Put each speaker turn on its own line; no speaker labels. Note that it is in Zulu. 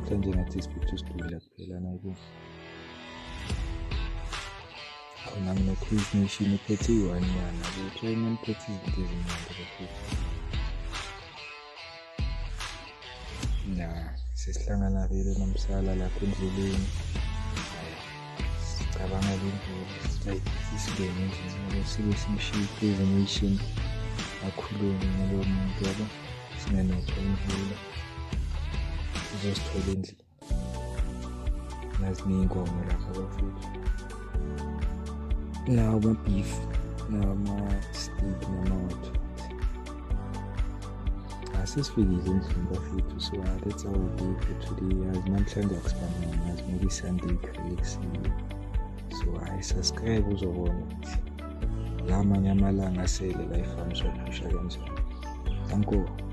Namhlanje ngathi siphethe usidudla kuphela nayibo. Awu nami no-Quiz Nation uphethe iyi-one nyana yabo. Try niphethe izinto ezimnandi bafethu. Na sesihlangana vele nomsala lapha endleleni. Sicabanga le ndlela sithi sisingene endlini ngoba sibe simshiye i-Quiz Nation akhulume nalowo muntu yabo. Singanethwa imvula. Sizosithola endlini. Nazi ney'nkomo lapha bafethu. Nawo ama-beef, nawo ama-steak nama-what. Asesifikile endlini bafethu, so that's our day for today. Yazi namhlanje akusifanele, yazi maybe Sunday ekuseni. So hayi, subscribe uzobona ukuthi la amanye amalanga asele la ifamu sophusha kanjani. Danko.